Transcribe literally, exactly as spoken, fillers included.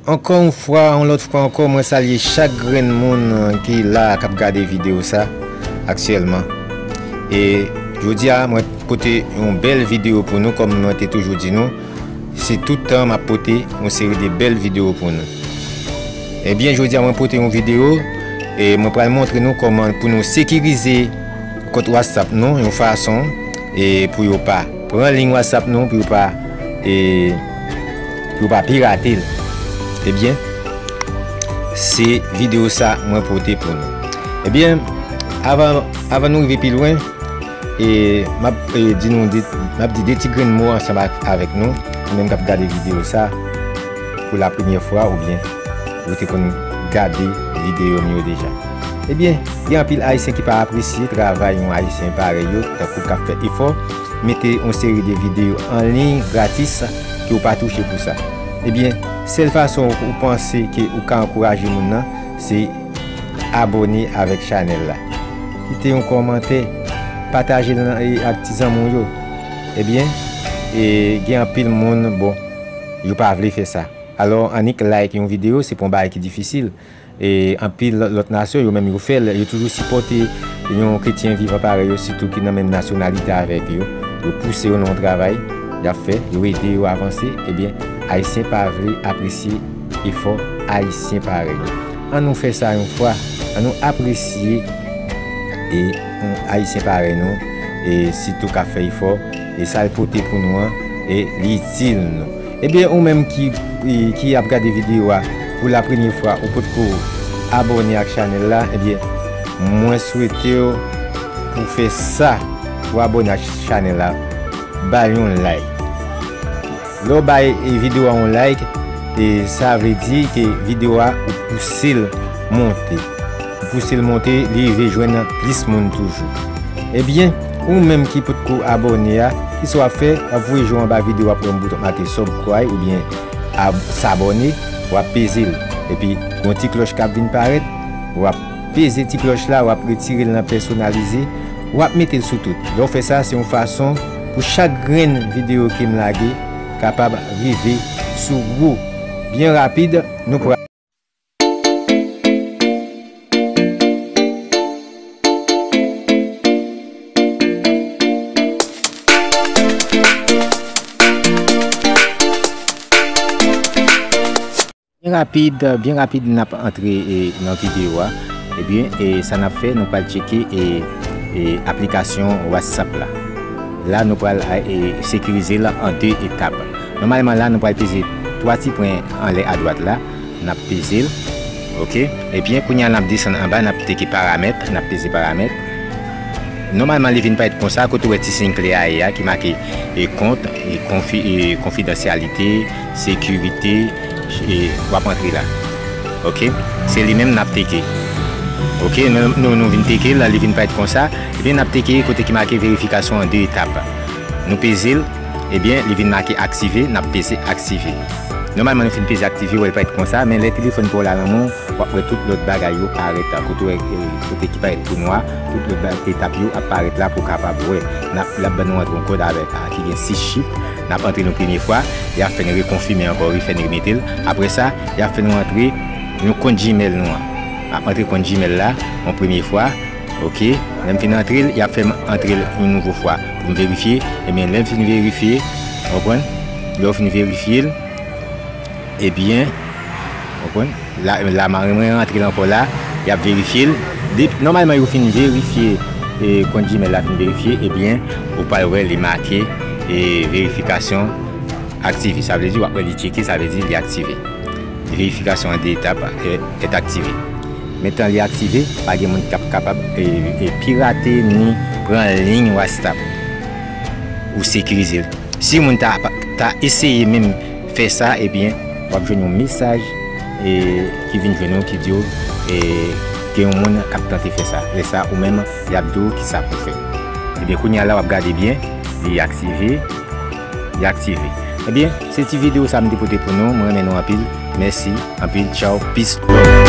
Ankò yon fwa, yon lòt fwa ankò, mwen salye chak grenn moun ki la, k ap gade videyo sa aktyèlman. E jodi a, mwen pote yon bèl videyo pou nou, kòm mwen te toujou di nou, se tout tan m ap pote yon seri de bèl videyo pou nou. Ebyen, jodi a, mwen pote yon videyo, e mwen pral montre nou kòman pou nou sekirize kont WhatsApp nou, yon fason, e pou yo pa pran liy WhatsApp nou, pou yo pa, e, pou yo pa pirate l. Ebyen, se videyo sa mwen pote pou nou. Ebyen, avan, avan nou rive pi lwen, e m ap, e, di nou de, m ap di de ti grenn mo ansanm ak, avèk nou, nou menm k ap gade videyo sa pou la premyè fwa, oubyen ou te konn gade videyo m yo deja. Ebyen, gen anpil Ayisyen ki pa apresye travay yon Ayisyen parèy yo, tankou k ap fè efò, mete yon seri de videyo an liy gratis ke w pa touche pou sa. Ebyen, sèl fason ou panse ke ou ka ankouraje moun nan, se abòne avèk chanèl la. Kite yon kòmantè, pataje l nan, e, ak ti zanmi w yo. Ebyen, e, gen anpil moun, bon, yo pa vle fè sa. Alò, annik like yon videyo, se pa yon bagay ki difisil. E anpil lòt, lòt nasyon, yo menm yo fè l, yo toujou sipòte yon kretyen vivan parèy yo, sitou ki nan menm nasyonalite avèk yo. Yo pouse yo nan yon travay y ap fè, yo ede yo avanse. Ebyen, Ayisyen pa vle apresye efò Ayisyen parèy yo. Ann nou fè sa yon fwa, ann nou apresye e yon Ayisyen parèy nou, e sitou k ap fè efò, e sa l pote pou nou an, e li itil nou. Ebyen, ou menm ki, ki ap gade videyo a pou la premyè fwa, ou potko abòne ak chanèl la, ebyen, mwen swete w pou w fè sa, pou w abòne ak chanèl la, ba l yon like. Lè w bay, e, videyo a yon like, e, sa vle di ke videyo a ou pouse l monte. Ou pouse l monte, li rive jwenn plis moun toujou. Ebyen, ou menm ki potko abòne a, kisa w ap fè? W ap voye je w anba videyo a pou yon bouton make subscribe oubyen ab-, sabòne, w ap peze l. Epi, yon ti klòch k ap vin parèt, w ap peze ti klòch la, w ap retire l nan pèsonalize, w ap mete l sou tout. Lè w fè sa, se yon fason pou chak grenn videyo ke m lage kapab rive sou ou. Byen rapid, nou pral Byen rapid, byen rapid, n ap antre, e, nan videyo a. Ebyen, e, sa n ap fè, nou pral tcheke, e, e, aplikasyon WhatsApp la. La, nou pral, e, sekirize l an de etap. Nòmalman, la, nou pral peze twa ti pwen anlè adwat la. N ap peze l. Oke. Ebyen, kounye a, n ap desann anba, n ap teke paramèt, n ap peze paramèt. Nòmalman, li vin parèt konsa, kote w wè ti siy kle a ye a, ki make, e, kont, e, konfi-, e, konfidansyalite, sekirite, e, w ap antre la. Oke? Se li menm n ap teke. Oke? Nou, nou, nou vin teke l, li vin parèt konsa. Ebyen, n ap teke kote ki make verifikasyon an de etap. Nou peze l, ebyen, li vin make aktive, n ap peze aktive. Nòmalman, nou fin peze aktive, w wè l parèt konsa, men lè telefòn pa w la nan men w, w ap wè tout lòt bagay yo parèt la, kote w wè, e, kote ki parèt tou nwa, tout lòt ba-, etap yo ap parèt la pou w kapab wè. N ap, l ap ban nou antre yon kòd avèk, a, ki gen sis chif. N ap antre l yon premye fwa, y ap fè n rekonfime ankò, refè n remete l. Apre sa, y ap fè nou antre yon kont Gmail nou an. N ap antre kont Gmail la yon premye fwa. Oke, lè m fin antre l, y ap fè m antre l yon nouvo fwa pou m verifye. Ebyen, lè m fin verifye, w konprann? Lè w fin verifye l, ebyen, w konprann? La, la, mwen rantre l ankò la, y ap verifye l. Depi, nòmalman, yo fin verifye, e, kont Gmail la fin verifye, ebyen, ou pral wè li make, e, verifikasyon aktive. Sa vle di, w ap wè li tcheke, sa vle di li aktive. Verifikasyon an de etap, e, est activé. Mentnan li aktive, pa gen moun k ap kapab, e, e, pirate ni pran liy WhatsApp. Ou sekirize l. Si moun ta, ta eseye menm fè sa, ebyen, w ap jwenn yon mesaj, e, ki vin jwenn ou, ki di w, e, gen yon moun k ap tante fè sa. Lè sa, ou menm, y ap di w kisa pou w fè. Ebyen, kounye a la, w ap gade byen, li aktive, li aktive. Ebyen, se ti videyo sa m te pote pou nou. Mwen renmen nou anpil. Mèsi anpil. Tchaw. Peace. Love.